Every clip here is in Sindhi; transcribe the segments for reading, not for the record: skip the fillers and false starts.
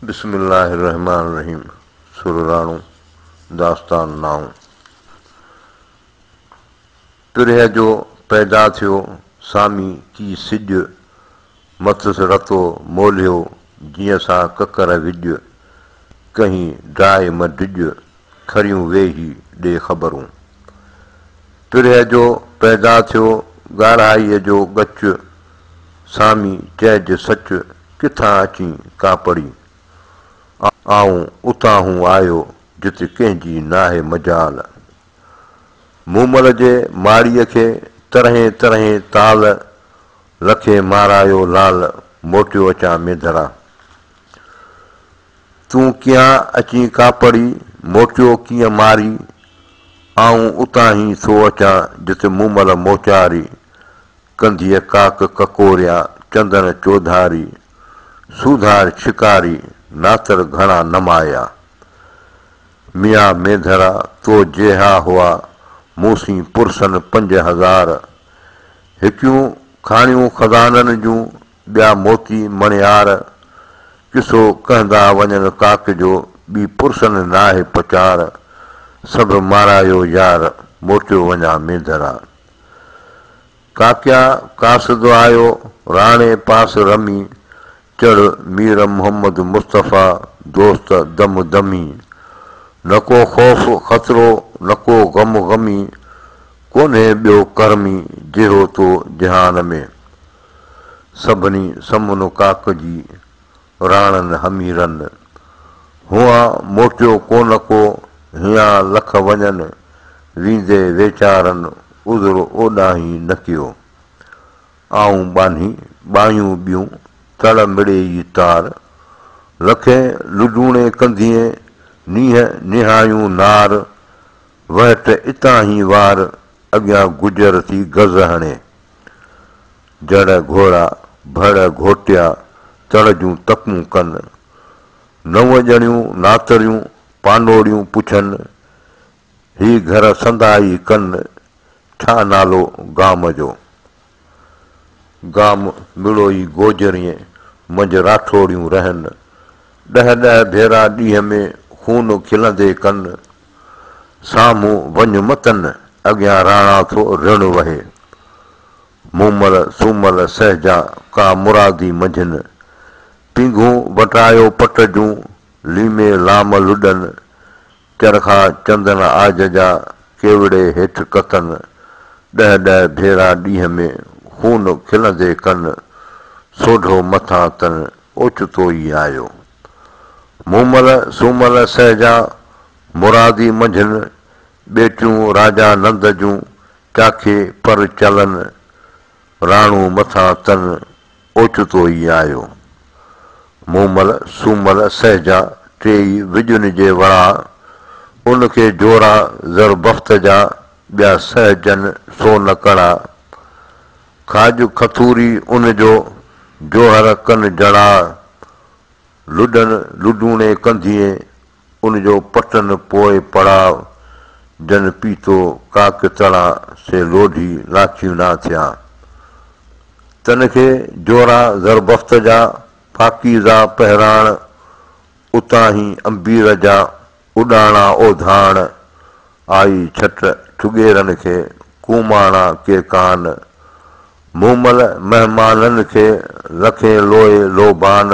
بسم الله الرحمٰن الرحيم سر راڻو داستان نائون پرهه جو پيدا ٿيو سامي ڪي سج مٿس رتو مولهيو جيئن سا ڪڪر وڄ ڪهين ڊاء م ڊڄ کريون ويهي ڏي خبرون. پرهه جو پيدا ٿيو ڳاڙهائيء جو ڳچ، سامي چئج سچ، ڪٿان اچين ڪاپڙي؟ آئون اتاهون آيو جت ڪنهن جي ناهي مجال. مومل جي ماڙيء کي طرحين طرحين تال، لکين مارايو لال، موٽيو اچان مينڌرا. تون ڪيان اچين ڪاپڙي، موٽيو ڪيئن ماري، آئون اتاهين ٿو اچان، جت مومل موچاري، ڪنڌيء ڪاڪ ڪڪوريا، چندن چوڌاري، سوڌار ڇڪاري، ناتر گهڻا نمايا. ميان مينڌرا، تو جيها هئا، مون سين پرسن 5000، هڪيون کاڻيون خزانن جون، ٻيا موتي مڻيار، قصو ڪهندا وڃن ڪاڪ جو، ٻي پرسن ناهي پچار، سڀ مارايو يار، موٽيو وڃان مينڌرا. ڪاڪيا قاصد آيو، راڻي پاس رمي، چڙهه مير محمد مصطفيٰ، دوست دم دمي. نه ڪو خوف خطرو، نه ڪو غم غمي، ڪونهي ٻيو ڪرمي، جيهو تو جهان ۾. سڀني سمن ڪاڪ جي راڻن هميرن. هئان موٽيو ڪونه ڪو، هيان لک وڃن، ويندي ويچارن عذر اوڏانهين نه ڪيو. آئون ٻانهي، ٻايون ٻيون، تڙ مڙيئي تار. لکين لڊوڻي ڪنڌيين، نينهن نهايون نار. وهٽ اتاهين وار، اڳيان گجر ٿي گز هڻي. جڙ گهوڙا، ڀڙ گهوٽيا، تڙ جون تڪون ڪن. نو ڄڻيون ناتريون، پانوڙيون پڇن. هي گهر سندائي ڪن، ڇا نالو گام جو؟ گام مڙوئي گوجرين، منجهه راٺوڙيون رهن. ڏهه ڏهه ڀيرا ڏينهن ۾، خون کلندي ڪن. سامهون وڃ متن، اڳيان راڻا ٿو رڻ وهي. مومل سومل سهجا، ڪا مرادي منجهن. پينگهون وٽايو پٽ جون، ليمي لام لڏن. چرخا چندن عاج جا، ڪيوڙي هيٺ ڪتن. ڏهه ڏهه ڀيرا ڏينهن ۾، خون کلندي ڪن. سوڍو مٿان تن، اوچتو ئي آيو. مومل سومل سهجا، مرادي منجهن. ٻيٽيون راجا نند جون، چاکي پر چلن، راڻو مٿان تن، اوچتو ئي آيو. مومل، سومل، سهجا، ٽيئي وڄن جي وڙاء، ان کي جورا زربفت جا، ٻيا سهجن سون ڪڙا. کاڄ کٿوري ان جو، جوهر ڪن جڙاء، لڏن لڊوڻي ڪنڌيين، ان جو پٽن پوء پڙاء، جن پيتو ڪاڪ تڙا، سي لوڍي لاکيون نا ٿيا. تن کي جورا زربفت جا، پاڪيزا پهراڻ، اتاهين عنبير جا، اڏاڻا اوڌاڻ، آئي ڇٽ ٺڳيرن کي، ڪوماڻا ڪي ڪان. مومل مهمانن کي، لکين لوئي لوبان،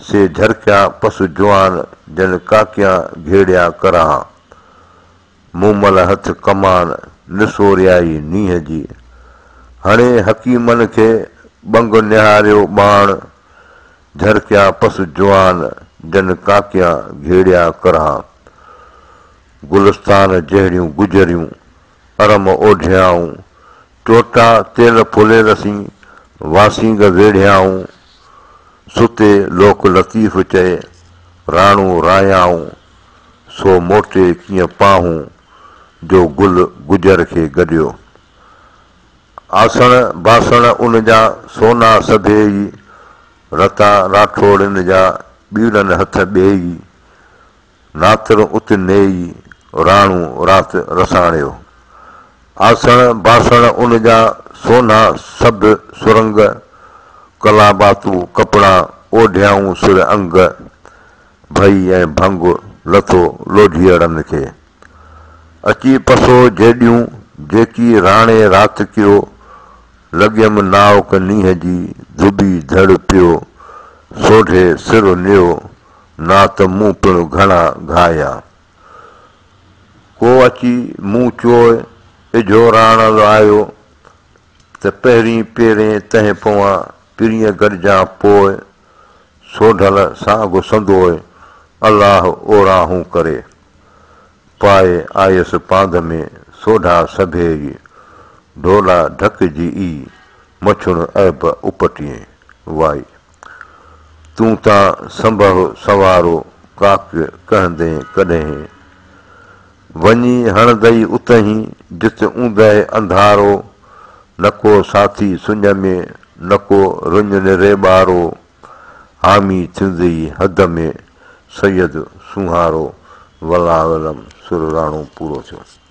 سي جهرڪيا پس جوان، جن ڪاڪيان گهيڙيا ڪرهان. مومل هٿ ڪمان، نسوريائي نينهن جي. هڻي حڪيمن کي، ٻنگ نهاريو ٻاڻ، جهرڪيا پس جوان، جن ڪاڪيان گهيڙيا ڪرهان. گلستان جهڙيون گجريون، ارم اوڍيائون، چوٽا تيل ڦليل سين، واسينگ ويڙهيائون، ستي لوڪ لطيف چئي، راڻو رايائون، سو موٽي ڪيئن پاهون، جو گل گجر کي گڏيو. آسڻ باسڻ ان جا، سونا سڀيئي، رتا راٺوڙين جا، ٻيڙن هٿ ٻيئي، ناتر ات نيئي، راڻو رات رساڻيو. آسڻ باسڻ ان جا، سونها سڀ سرنگ، ڪلاباتو ڪپڙا، اوڍيائون سر انگ. ڀئي ۽ ڀنگ لٿو لوڍيئڙن کي. اچي پسو جيڏيون، جيڪي راڻي رات ڪيو، لڳيم ناوڪ نينهن جي، ڌٻي ڌڙ پيو، سوڍي سر نيو، نا ته مون پڻ گهڻا گهايا. ڪو اچي مون چوء، اجهو راڻل آيو، ته پهرين پيرين تنهن پوان، پرينء گڏجان پوء، سوڍل سانگ سندوء، الله اوراهون ڪري. پائي آيس پاند ۾، سوڍا سڀيئي، ڍولا ڍڪجي ئي، مڇڻ عيب اپٽيين. وائي. تون تان سنبهه سوارو، ڪاڪ ڪهندين ڪڏهين. وڃي هڻندئي اتهين، جت اوندهه انڌارو، نڪو ساٿي سڃ ۾، نڪو رڃ نريٻارو، حامي ٿيندئي حد ۾، سيد سونهارو، والله اعلم، سر راڻو پورو ٿيو.